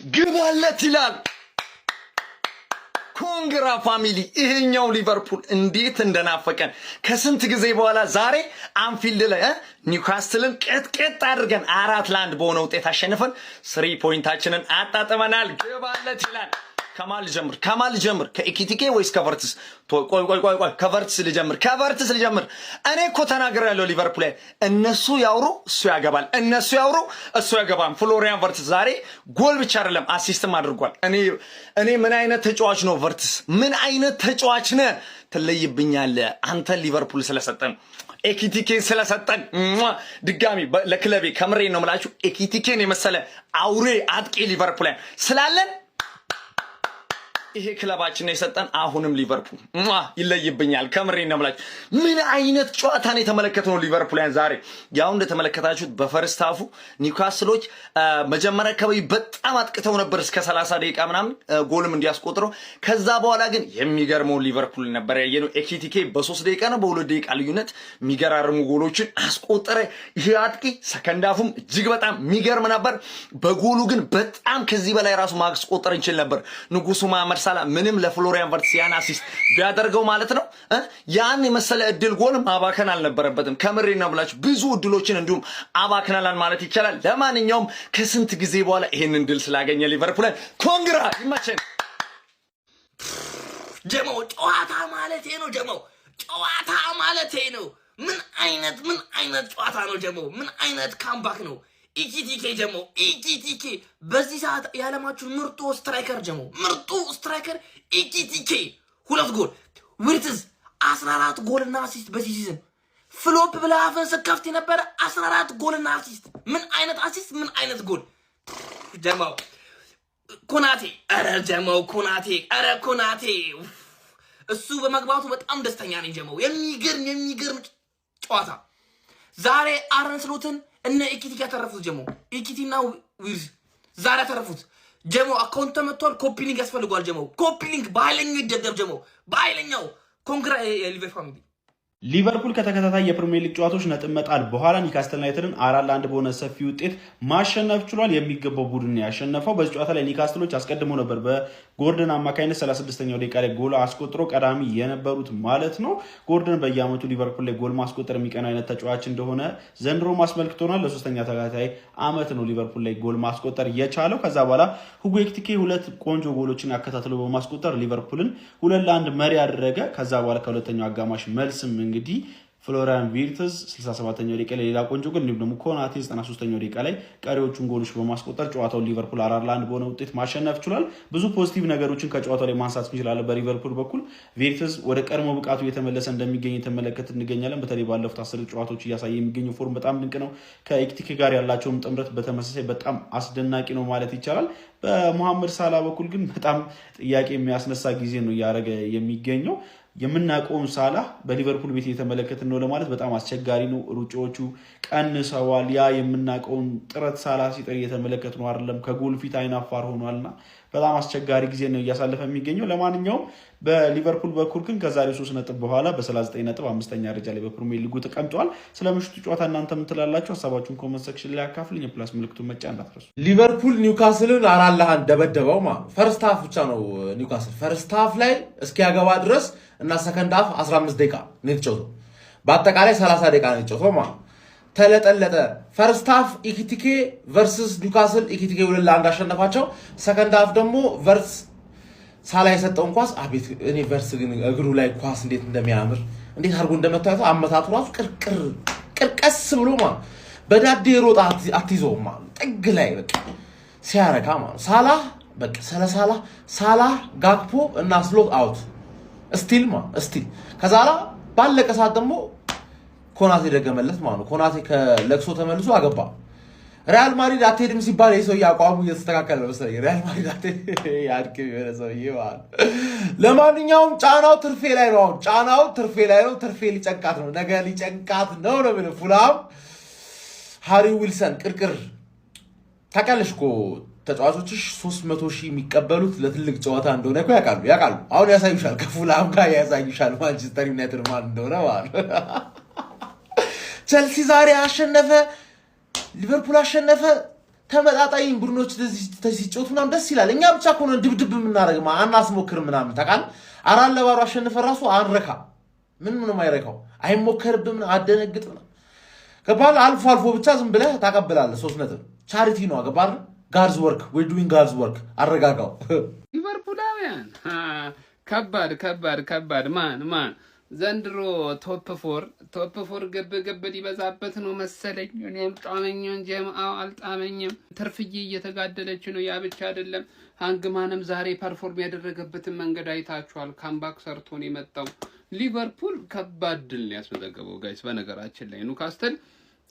ግባለት ይላል። Congra family፣ ይሄኛው ሊቨርፑል እንዴት እንደናፈቀን። ከስንት ጊዜ በኋላ ዛሬ አንፊልድ ላይ ኒውካስትልን ቅጥቅጥ አድርገን 4-1 በሆነ ውጤት አሸንፈን three point ኣችንን አጣጥመናል። ግባለት ይላል። ከማን ልጀምር? ከማን ልጀምር? ከኢኪቲኬ ወይስ ከቨርትስ? ቆይ ቆይ ቆይ ቆይ፣ ከቨርትስ ልጀምር፣ ከቨርትስ ልጀምር። እኔ እኮ ተናግሬያለሁ። ሊቨርፑል ላይ እነሱ ያውሩ እሱ ያገባል፣ እነሱ ያውሩ እሱ ያገባል። ፍሎሪያን ቨርትስ ዛሬ ጎል ብቻ አይደለም assist ም አድርጓል። እኔ ምን አይነት ተጫዋች ነው ቨርትስ? ምን አይነት ተጫዋች ነህ? ትለይብኛለህ። አንተን ሊቨርፑል ስለሰጠን፣ ኤኪቲኬን ስለሰጠን፣ ድጋሚ ለክለቤ ከምሬ ነው የምላችሁ፣ ኤኪቲኬን የመሰለ አውሬ አጥቂ ሊቨርፑል ስላለን ይሄ ክለባችን የሰጠን። አሁንም ሊቨርፑል ይለይብኛል። ከምሬ ነው የምላችሁ። ምን አይነት ጨዋታን የተመለከትነው ሊቨርፑልያን ዛሬ? ያው እንደተመለከታችሁት በ first half ኡ ኒውካስሎች መጀመሪያ አካባቢ በጣም አጥቅተው ነበር እስከ 30 ደቂቃ ምናምን ጎልም እንዲያስቆጥረው። ከዛ በኋላ ግን የሚገርመውን ሊቨርፑል ነበር ያየነው። ኤኪቲኬ በ3 ደቂቃ ነው በ2 ደቂቃ ልዩነት የሚገራርሙ ጎሎችን አስቆጠረ። ይሄ አጥቂ second half ኡም እጅግ በጣም የሚገርም ነበር። በጎሉ ግን በጣም ከዚህ በላይ ራሱ ማስቆጠር እንችል ነበር። ንጉሱ መሐመድ ሳላ ምንም ለፍሎሪያን ቨርትስ ያን assist ቢያደርገው ማለት ነው ያን የመሰለ እድል ጎል ማባከን አልነበረበትም። ከምሬ ነው ብላችሁ ብዙ እድሎችን እንዲሁም አባክናላን ማለት ይቻላል። ለማንኛውም ከስንት ጊዜ በኋላ ይሄንን ድል ስላገኘ ሊቨርፑልን congra፣ ይመቸን። ጀመው፣ ጨዋታ ማለት ነው። ጀመው፣ ጨዋታ ማለት ነው። ምን አይነት ጨዋታ ነው ጀመው? ምን አይነት comeback ነው? ኢኪቲኬ ጀመው፣ ኢኪቲኬ በዚህ ሰዓት የዓለማችን ምርጡ striker ጀመው፣ ምርጡ striker ኢኪቲኬ ሁለት ጎል፣ ዊርትዝ 14 ጎልና assist በዚህ season። Flop ብለህ አፍህን ስትከፍት የነበረ 14 ጎልና assist። ምን አይነት assist፣ ምን አይነት ጎል ጀማው! ኮናቴ፣ ኧረ ጀማው ኮናቴ፣ ኧረ ኮናቴ እሱ በመግባቱ በጣም ደስተኛ ነኝ ጀማው። የሚገርም የሚገርም ጨዋታ ዛሬ። አርነ ስሎትን እነ ኢኪቲ ያተረፉት ጀሞ፣ ኢኪቲና ዊርዝ ዛሬ ያተረፉት ጀሞ። Account ተመቷል። Copy link ያስፈልገዋል ጀሞ። Copy link በኃይለኛው ይደብደብ ጀሞ፣ በኃይለኛው። Congra የሊቨር family። ሊቨርፑል ከተከታታይ የፕሪሚየር ሊግ ጨዋታዎች ነጥብ መጣል በኋላ ኒውካስትል ዩናይትድን 4-1 በሆነ ሰፊ ውጤት ማሸነፍ ችሏል። የሚገባው ቡድን ያሸነፈው። በዚህ ጨዋታ ላይ ኒውካስትሎች አስቀድሞ ነበር በጎርደን አማካኝነት 36ኛው ደቂቃ ላይ ጎል አስቆጥሮ ቀዳሚ የነበሩት ማለት ነው። ጎርደን በየዓመቱ ሊቨርፑል ላይ ጎል ማስቆጠር የሚቀናው አይነት ተጫዋች እንደሆነ ዘንድሮ አስመልክቶናል። ለሶስተኛ ተከታታይ ዓመት ነው ሊቨርፑል ላይ ጎል ማስቆጠር የቻለው። ከዛ በኋላ ሁጎ ኤኪቲኬ ሁለት ቆንጆ ጎሎችን አከታትሎ በማስቆጠር ሊቨርፑልን 2-1 መሪ ያደረገ። ከዛ በኋላ ከሁለተኛው አጋማሽ መልስም እንግዲህ ፍሎሪያን ቪርትዝ 67ኛው ደቂቃ ላይ ሌላ ቆንጆ ጎል፣ እንዲሁም ደግሞ ኮናቴ 93ኛው ደቂቃ ላይ ቀሪዎቹን ጎሎች በማስቆጠር ጨዋታውን ሊቨርፑል 4-1 በሆነ ውጤት ማሸነፍ ችሏል። ብዙ positive ነገሮችን ከጨዋታው ላይ ማንሳት እንችላለን። በሊቨርፑል በኩል ቪርትዝ ወደ ቀድሞ ብቃቱ እየተመለሰ እንደሚገኝ የተመለከት እንገኛለን። በተለይ ባለፉት 10 ጨዋታዎች እያሳየ የሚገኘው form በጣም ድንቅ ነው። ከኤኪቲኬ ጋር ያላቸውም ጥምረት በተመሳሳይ በጣም አስደናቂ ነው ማለት ይቻላል። በሙሐመድ ሳላ በኩል ግን በጣም ጥያቄ የሚያስነሳ ጊዜ ነው እያደረገ የሚገኘው። የምናውቀውን ሳላ በሊቨርፑል ቤት እየተመለከትን ነው ለማለት በጣም አስቸጋሪ ነው። ሩጫዎቹ ቀንሰዋል። ያ የምናውቀውን ጥረት ሳላ ሲጥር እየተመለከት ነው አይደለም። ከጎል ፊት አይናፋር ሆኗልና በጣም አስቸጋሪ ጊዜ ነው እያሳለፈ የሚገኘው። ለማንኛውም በሊቨርፑል በኩል ግን ከዛሬ 3 ነጥብ በኋላ በ39 ነጥብ አምስተኛ ደረጃ ላይ በፕሪሚየር ሊጉ ተቀምጠዋል። ስለ ምሽቱ ጨዋታ እናንተ ምን ትላላችሁ? ሀሳባችሁን comment section ላይ አካፍሉኝ። የ plus ምልክቱን መጫን እንዳትረሱ። ሊቨርፑል ኒውካስልን 4-1 ደበደበው ማለት first half ብቻ ነው። ኒውካስል first half ላይ እስኪያገባ ድረስ እና second half 15 ደቂቃ ነው የተጫወተው። በአጠቃላይ 30 ደቂቃ ነው የተጫወተው ማለት ተለጠለጠ። First half ኢኪቲኬ versus ኒውካስል፣ ኢኪቲኬ 2-1 አሸነፋቸው። Second half ደግሞ ቨርትዝ ሳላ የሰጠውን ኳስ አቤት! እኔ ቨርትዝ ግን እግሩ ላይ ኳስ እንዴት እንደሚያምር፣ እንዴት አድርጎ እንደመታየው፣ አመታቱ ራሱ ቅርቅር ቅርቀስ ብሎ ማለት በዳዴ ሮጣ አትይዘውም ማለት ጥግ ላይ በቃ ሲያረካ ማለት ሳላህ በቃ ስለ ሳላህ፣ ሳላህ፣ ጋክፖ እና ስሎት out still ማለት still። ከዛ ባለቀ ሰዓት ደግሞ ኮናቴ ደገመለት ማለት ነው። ኮናቴ ከለቅሶ ተመልሶ አገባ። ሪያል ማድሪድ አትሄድም ሲባል ይህ ሰውዬ አቋሙ እየተስተካከለ ነው መሰለኝ። ሪያል ማድሪድ አድክም የሆነ ሰውዬ ማለት ነው። ለማንኛውም ጫናው ትርፌ ላይ ነው። አሁን ጫናው ትርፌ ላይ ነው። ትርፌ ሊጨንቃት ነው፣ ነገ ሊጨንቃት ነው ነው የምልህ። ፉልሃም ሃሪ ዊልሰን ቅርቅር። ታውቂያለሽ እኮ ተጫዋቾችሽ 300,000 የሚቀበሉት ለትልቅ ጨዋታ እንደሆነ እኮ ያውቃሉ ያውቃሉ። አሁን ያሳዩሻል፣ ከፉልሃም ጋር ያሳዩሻል ማንቸስተር ዩናይትድ ማን እንደሆነ ማለት ነው። ቸልሲ ዛሬ አሸነፈ፣ ሊቨርፑል አሸነፈ። ተመጣጣኝ ቡድኖች ሲጫወቱ ምናምን ደስ ይላል። እኛ ብቻ ከሆነ ድብድብ የምናደርግ አናስሞክርም ምናምን ታውቃለህ። 4-0 አሸንፈን ራሱ አንረካ፣ ምን ምንም አይረካው፣ አይሞከርብም፣ አደነግጥ ገባህ። አልፎ አልፎ ብቻ ዝም ብለህ ታቀብላለህ። 3 ነጥብ charity ነው። ገባህ። God's work, we're doing God's work። አረጋጋው። ሊቨርፑላውያን ከባድ ከባድ ከባድ man man ዘንድሮ top four ግብ ግብ ሊበዛበት ነው መሰለኝ። እኔ አልጣመኝም፣ ጀምአው አልጣመኝም። ትርፍዬ እየተጋደለች ነው። ያ ብቻ አይደለም። ሃንግማንም ዛሬ perform ያደረገበትን መንገድ አይታችኋል። Comeback ሰርቶ ነው የመጣው። ሊቨርፑል ከባድ ድል ነው ያስመዘገበው guys። በነገራችን ላይ ኒውካስትል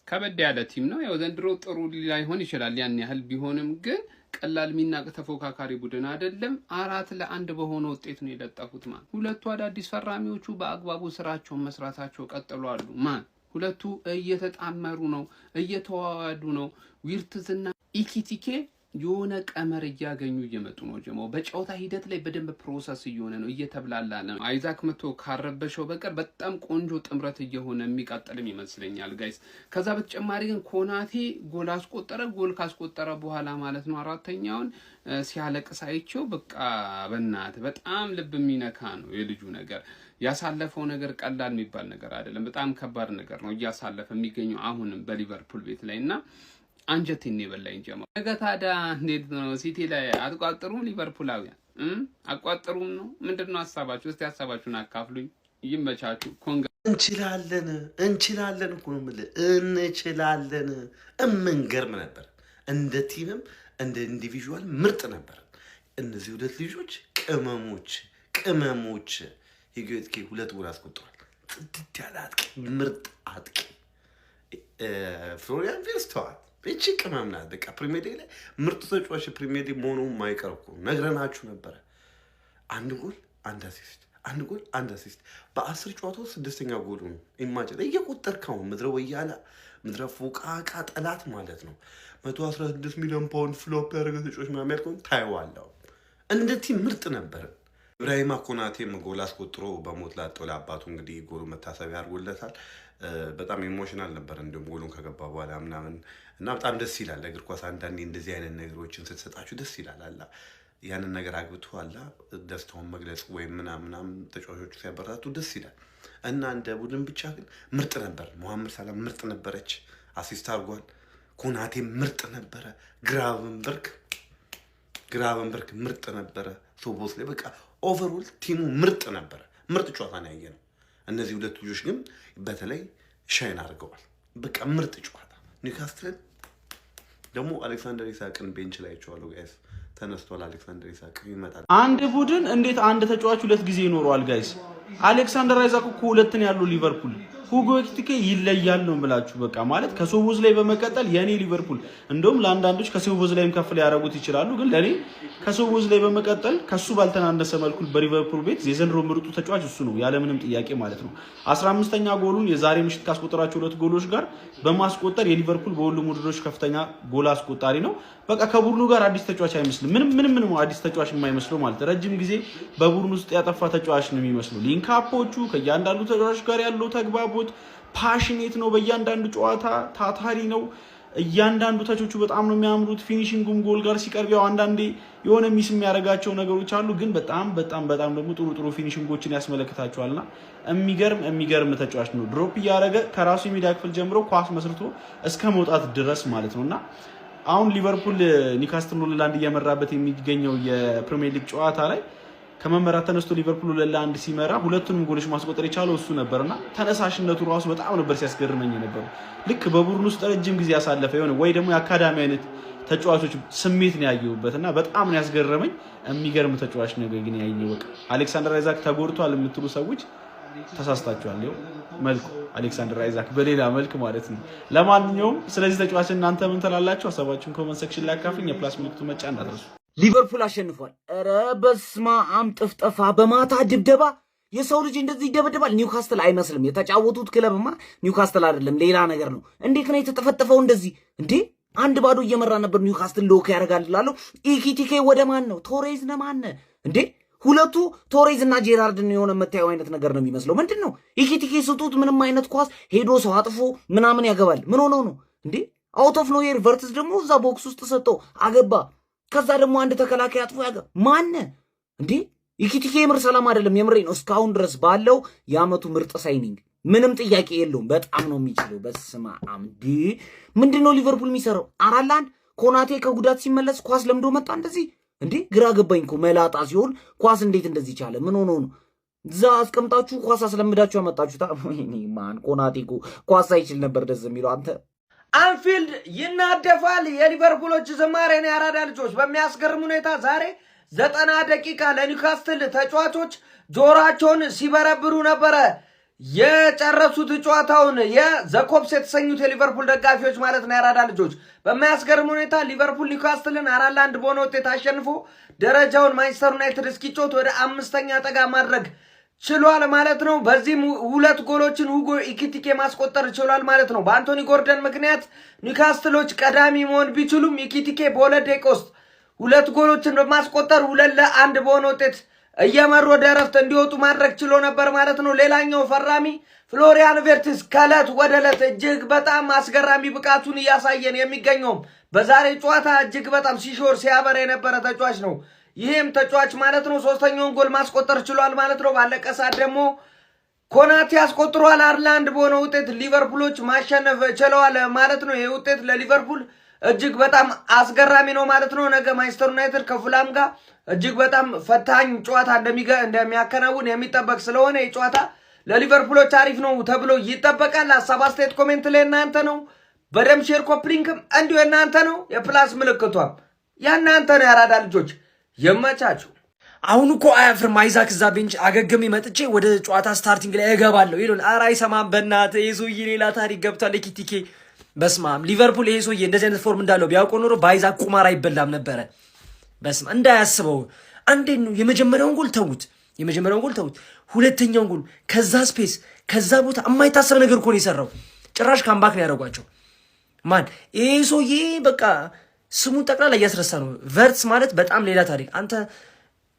ከበድ ያለ team ነው። ያው ዘንድሮ ጥሩ ላይሆን ይችላል ያን ያህል ቢሆንም ግን ቀላል የሚናቅ ተፎካካሪ ቡድን አይደለም። 4-1 በሆነ ውጤት ነው የለጠፉት። Man፣ ሁለቱ አዳዲስ ፈራሚዎቹ በአግባቡ ስራቸውን መስራታቸው ቀጥሏሉ። Man፣ ሁለቱ እየተጣመሩ ነው፣ እየተዋዋዱ ነው። ዊርትዝና ኢኪቲኬ የሆነ ቀመር እያገኙ እየመጡ ነው። ጀማው በጨዋታ ሂደት ላይ በደንብ process እየሆነ ነው፣ እየተብላላ ነው። አይዛክ መቶ ካረበሸው በቀር በጣም ቆንጆ ጥምረት እየሆነ የሚቀጥልም ይመስለኛል guys። ከዛ በተጨማሪ ግን ኮናቴ ጎል አስቆጠረ። ጎል ካስቆጠረ በኋላ ማለት ነው አራተኛውን ሲያለቅስ አይቼው በቃ በእናትህ በጣም ልብ የሚነካ ነው የልጁ ነገር። ያሳለፈው ነገር ቀላል የሚባል ነገር አይደለም። በጣም ከባድ ነገር ነው እያሳለፈ የሚገኘው አሁንም በሊቨርፑል ቤት ላይ እና አንጀቴን የበላኝ ጀማ። ነገ ታዲያ እንዴት ነው? ሲቲ ላይ አትቋጥሩም? ሊቨርፑላውያን አቋጥሩም ነው? ምንድን ነው ሀሳባችሁ? እስቲ ሀሳባችሁን አካፍሉኝ። ይመቻችሁ። ኮንጋ እንችላለን፣ እንችላለን እኮ ነው የምልህ፣ እንችላለን። እምንገርም ነበር። እንደ team ም እንደ individual ምርጥ ነበር። እነዚህ ሁለት ልጆች ቅመሞች ቅመሞች። ሂጎትኬ ሁለት ጎል አስቆጥሯል። ጽድት ያለ አጥቂ፣ ምርጥ አጥቂ። ፍሎሪያን ቪርትዝ ተዋት። እቺ ቅመም ናት። በቃ ፕሪሚየር ሊግ ላይ ምርጡ ተጫዋች ፕሪሚየር ሊግ መሆኑ የማይቀር እኮ ነግረናችሁ ነበረ። አንድ ጎል አንድ assist፣ አንድ ጎል አንድ assist በ10 ጨዋታ ስድስተኛ ጎሉ ነው። Imagine እየቆጠርከው ምድረ ወያላ ምድረ ፎቃቃ ጠላት ማለት ነው። 116 ሚሊዮን ፓውንድ flop ያደረገ ተጫዋች ምናምን ያልከውን ታየዋለህ። እንደ team ምርጥ ነበር። ኢብራሂማ ኮናቴም ጎል አስቆጥሮ በሞት ላጠው ለአባቱ እንግዲህ ጎሉ መታሰቢያ አድርጎለታል። በጣም emotional ነበር። እንዲሁም ጎሉን ከገባ በኋላ ምናምን እና በጣም ደስ ይላል። እግር ኳስ አንዳንዴ እንደዚህ አይነት ነገሮችን ስትሰጣችሁ ደስ ይላል። አላ ያንን ነገር አግብቶ አላ ደስታውን መግለጽ ወይም ምናምን ምናምን ተጫዋቾቹ ሲያበረታቱ ደስ ይላል። እና እንደ ቡድን ብቻ ግን ምርጥ ነበር። መሐመድ ሳላ ምርጥ ነበረች፣ assist አድርጓል። ኮናቴ ምርጥ ነበረ። ግራቨንበርክ ምርጥ ነበረ። ሶቦስላይ በቃ overall team ኡ ምርጥ ነበረ። ምርጥ ጨዋታ ነው ያየነው። እነዚህ ሁለት ልጆች ግን በተለይ shine አድርገዋል። በቃ ምርጥ ጨዋታ። ኒውካስትልን ደግሞ አሌክሳንደር ኢሳቅን bench ላይ አይቼዋለሁ guys፣ ተነስቷል። አሌክሳንደር ኢሳቅ ይመጣል። አንድ ቡድን እንዴት አንድ ተጫዋች ሁለት ጊዜ ይኖረዋል? Guys፣ አሌክሳንደር አይዛክ እኮ ሁለትን ያለው ሊቨርፑል። ሁጎ ኤኪቲኬ ይለያል ነው የምላችሁ። በቃ ማለት ከሶቦዝላይ በመቀጠል የኔ ሊቨርፑል እንደውም ለአንዳንዶች ከሶቦዝላይም ከፍ ሊያደርጉት ይችላሉ፣ ግን ለኔ ከሶቦዝላይ በመቀጠል ከሱ ባልተናነሰ መልኩ በሊቨርፑል ቤት የዘንድሮ ምርጡ ተጫዋች እሱ ነው ያለምንም ጥያቄ ማለት ነው። 15ኛ ጎሉን የዛሬ ምሽት ካስቆጠራቸው ሁለት ጎሎች ጋር በማስቆጠር የሊቨርፑል በሁሉም ውድድሮች ከፍተኛ ጎል አስቆጣሪ ነው። በቃ ከቡድኑ ጋር አዲስ ተጫዋች አይመስልም። ምንም ምንም ምንም አዲስ ተጫዋች የማይመስለው ማለት ረጅም ጊዜ በቡድኑ ውስጥ ያጠፋ ተጫዋች ነው የሚመስለው። Link up ኦቹ ከእያንዳንዱ ተጫዋች ጋር ያለው ተግባቦት፣ passionate ነው። በእያንዳንዱ ጨዋታ ታታሪ ነው። እያንዳንዱ touch ኦቹ በጣም ነው የሚያምሩት። Finishing ኡም ጎል ጋር ሲቀርብ ያው አንዳንዴ የሆነ miss የሚያደርጋቸው ነገሮች አሉ፣ ግን በጣም በጣም በጣም ደግሞ ጥሩ ጥሩ finishing ኦችን ያስመለክታቸዋልና የሚገርም የሚገርም ተጫዋች ነው። Drop እያደረገ ከራሱ የሜዳ ክፍል ጀምሮ ኳስ መስርቶ እስከ መውጣት ድረስ ማለት ነው። እና አሁን ሊቨርፑል ኒውካስትል 2-1 እየመራበት የሚገኘው የፕሪሚየር ሊግ ጨዋታ ላይ ከመመራት ተነስቶ ሊቨርፑል 2-1 ሲመራ ሁለቱንም ጎሎች ማስቆጠር የቻለው እሱ ነበርና ተነሳሽነቱ ራሱ በጣም ነበር ሲያስገርመኝ የነበረው። ልክ በቡድን ውስጥ ረጅም ጊዜ ያሳለፈ የሆነ ወይ ደግሞ የአካዳሚ አይነት ተጫዋቾች ስሜት ነው ያየሁበት እና በጣም ነው ያስገረመኝ። የሚገርም ተጫዋች ነው ግን ያየው። በቃ አሌክሳንደር አይዛክ ተጎድቷል የምትሉ ሰዎች ተሳስታችኋል። ይኸው መልኩ አሌክሳንደር አይዛክ በሌላ መልክ ማለት ነው። ለማንኛውም ስለዚህ ተጫዋች እናንተ ምን ትላላችሁ? ሀሳባችሁን comment section ላይ አካፍሉኝ። የ plus ምልክቱ መጫን እንዳትረሱ። ሊቨርፑል አሸንፏል። ኧረ በስመ አብ፣ ጥፍጠፋ፣ በማታ ድብደባ። የሰው ልጅ እንደዚህ ይደበደባል? ኒውካስትል አይመስልም። የተጫወቱት ክለብማ ኒውካስትል አይደለም፣ ሌላ ነገር ነው። እንዴት ነው የተጠፈጠፈው እንደዚህ እንዴ? 1-0 እየመራ ነበር ኒውካስትል lock ያደርጋል እላለሁ። ኢኪቲኬ ወደ ማን ነው? ቶሬዝ ነማን እንዴ? ሁለቱ ቶሬዝ እና ጄራርድን የሆነ የምታየው አይነት ነገር ነው የሚመስለው። ምንድን ነው ኢኪቲኬ ስጡት፣ ምንም አይነት ኳስ ሄዶ ሰው አጥፎ ምናምን ያገባል። ምን ሆነው ነው እንዴ? Out of nowhere ቨርትስ ደግሞ እዛ box ውስጥ ሰጠው አገባ። ከዛ ደግሞ አንድ ተከላካይ አጥፎ ያገ ማነ እንዴ? ኢኪቲኬ የምር ሰላም አይደለም። የምሬ ነው። እስካሁን ድረስ ባለው የአመቱ ምርጥ signing ምንም ጥያቄ የለውም። በጣም ነው የሚችለው። በስመ አብ እንዴ! ምንድን ነው ሊቨርፑል የሚሰራው? 4-1። ኮናቴ ከጉዳት ሲመለስ ኳስ ለምዶ መጣ እንደዚህ እንዴ! ግራ ገባኝ እኮ። መላጣ ሲሆን ኳስ እንዴት እንደዚህ ቻለ? ምን ሆኖ ነው? እዛ አስቀምጣችሁ ኳስ አስለምዳችሁ ያመጣችሁት? ማን ኮናቴ እኮ ኳስ አይችል ነበር ደስ የሚለው አንተ። አንፊልድ ይናደፋል። የሊቨርፑሎች ዝማሬን የአራዳ ልጆች በሚያስገርም ሁኔታ ዛሬ 90 ደቂቃ ለኒውካስትል ተጫዋቾች ጆሯቸውን ሲበረብሩ ነበረ የጨረሱት ጨዋታውን፣ የ The Kops የተሰኙት የሊቨርፑል ደጋፊዎች ማለት ነው። የአራዳ ልጆች፣ በሚያስገርም ሁኔታ ሊቨርፑል ኒውካስትልን 4-1 በሆነ ውጤት አሸንፎ ደረጃውን ማንቸስተር ዩናይትድ እስኪጮት ወደ አምስተኛ ጠጋ ማድረግ ችሏል ማለት ነው። በዚህም ሁለት ጎሎችን ሁጎ ኢኪቲኬ ማስቆጠር ችሏል ማለት ነው። በአንቶኒ ጎርደን ምክንያት ኒውካስትሎች ቀዳሚ መሆን ቢችሉም ኢኪቲኬ በ2 ደቂቃ ውስጥ ሁለት ጎሎችን በማስቆጠር 2-1 በሆነ ውጤት እየመሩ ወደ እረፍት እንዲወጡ ማድረግ ችሎ ነበር ማለት ነው። ሌላኛው ፈራሚ ፍሎሪያን ቬርትስ ከእለት ወደ ዕለት እጅግ በጣም አስገራሚ ብቃቱን እያሳየን የሚገኘውም በዛሬ ጨዋታ እጅግ በጣም ሲሾር ሲያበራ የነበረ ተጫዋች ነው። ይህም ተጫዋች ማለት ነው ሶስተኛውን ጎል ማስቆጠር ችሏል ማለት ነው። ባለቀ ሰዓት ደግሞ ኮናቴ አስቆጥሯል። 4-1 በሆነ ውጤት ሊቨርፑሎች ማሸነፍ ችለዋል ማለት ነው። ይህ ውጤት ለሊቨርፑል እጅግ በጣም አስገራሚ ነው ማለት ነው። ነገ ማንቸስተር ዩናይትድ ከፉላም ጋር እጅግ በጣም ፈታኝ ጨዋታ እንደሚያከናውን የሚጠበቅ ስለሆነ ይህ ጨዋታ ለሊቨርፑሎች አሪፍ ነው ተብሎ ይጠበቃል። ሀሳብ አስተያየት comment ላይ እናንተ ነው። በደምብ share copy link ም እንዲሁ የእናንተ ነው። የ plus ምልክቷም የእናንተ ነው። የአራዳ ልጆች ይመቻችሁ። አሁን እኮ አያፍርም አይዛክ። እዛ bench አገግሜ መጥቼ ወደ ጨዋታ starting ላይ እገባለሁ ይሉን። ኧረ አይሰማም። በእናትህ ይሄ ሰውዬ ሌላ ታሪክ ገብቷል። ኤኪቲኬ በስማም። ሊቨርፑል ይሄ ሰውዬ እንደዚህ አይነት form እንዳለው ቢያውቁ ኖሮ በአይዛክ ቁማር አይበላም ነበረ። በስማ እንዳያስበው አንዴ ነው። የመጀመሪያውን ጎል ተዉት፣ የመጀመሪያውን ጎል ተዉት። ሁለተኛውን ጎል ከዛ space ከዛ ቦታ የማይታሰብ ነገር እኮ ነው የሰራው። ጭራሽ comeback ነው ያደረጓቸው። ማን ይሄ ሰውዬ በቃ ስሙን ጠቅላላ እያስረሳ ነው። ቨርትስ ማለት በጣም ሌላ ታሪክ። አንተ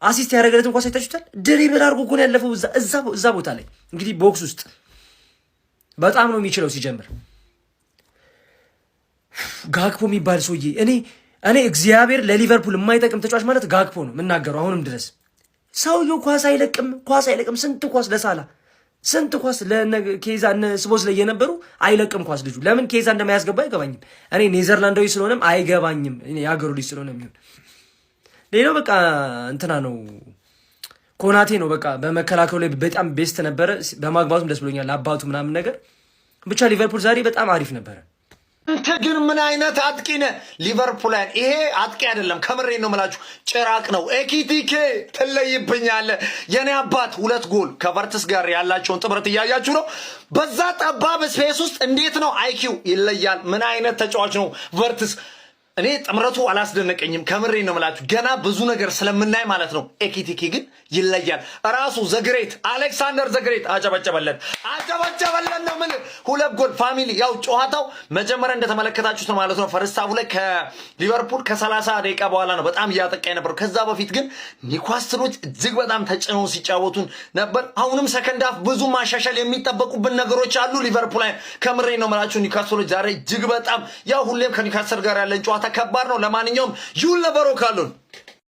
assist ያደረገለትን ኳስ አይታችሁታል? Dribble አድርጎ እኮ ነው ያለፈው እዛ ቦታ ላይ፣ እንግዲህ box ውስጥ በጣም ነው የሚችለው። ሲጀምር ጋክፖ የሚባል ሰውዬ እኔ እግዚአብሔር ለሊቨርፑል የማይጠቅም ተጫዋች ማለት ጋክፖ ነው የምናገረው አሁንም ድረስ። ሰውየው ኳስ አይለቅም፣ ኳስ አይለቅም። ስንት ኳስ ለሳላ፣ ስንት ኳስ ለኬዛ ስቦስ ላይ የነበሩ አይለቅም ኳስ ልጁ። ለምን ኬዛ እንደማያስገባ አይገባኝም። እኔ ኔዘርላንዳዊ ስለሆነም አይገባኝም፣ የሀገሩ ልጅ ስለሆነ የሚሆን። ሌላው በቃ እንትና ነው፣ ኮናቴ ነው። በቃ በመከላከሉ ላይ በጣም best ነበረ። በማግባቱም ደስ ብሎኛል፣ አባቱ ምናምን ነገር። ብቻ ሊቨርፑል ዛሬ በጣም አሪፍ ነበረ። አንተ ግን ምን አይነት አጥቂ ነህ? ሊቨርፑላን ይሄ አጥቂ አይደለም፣ ከምሬ ነው የምላችሁ፣ ጭራቅ ነው። ኤኪቲኬ ትለይብኛለህ የኔ አባት። ሁለት ጎል ከቨርትስ ጋር ያላቸውን ጥምረት እያያችሁ ነው። በዛ ጠባብ space ውስጥ እንዴት ነው IQ ይለያል። ምን አይነት ተጫዋች ነው ቨርትስ? እኔ ጥምረቱ አላስደነቀኝም። ከምሬ ነው የምላችሁ፣ ገና ብዙ ነገር ስለምናይ ማለት ነው። ኤኪቲኬ ግን ይለያል። ራሱ the great አሌክሳንደር the great አጨበጨበለት፣ አጨበጨበለት ነው የምልህ። ሁለት ጎል family። ያው ጨዋታው መጀመሪያ እንደተመለከታችሁት ነው ማለት ነው። First half ኡ ላይ ከሊቨርፑል ከ30 ደቂቃ በኋላ ነው በጣም እያጠቃ የነበረው። ከዛ በፊት ግን ኒውካስትሎች እጅግ በጣም ተጭነው ሲጫወቱ ነበር። አሁንም second half ብዙ ማሻሻል የሚጠበቁብን ነገሮች አሉ። ሊቨርፑል ላይ ከምሬ ነው የምላችሁ ኒውካስትሎች ዛሬ እጅግ በጣም፣ ያው ሁሌም ከኒውካስትል ጋር ያለን ጨዋታ ከባድ ነው። ለማንኛውም you'll never walk alone።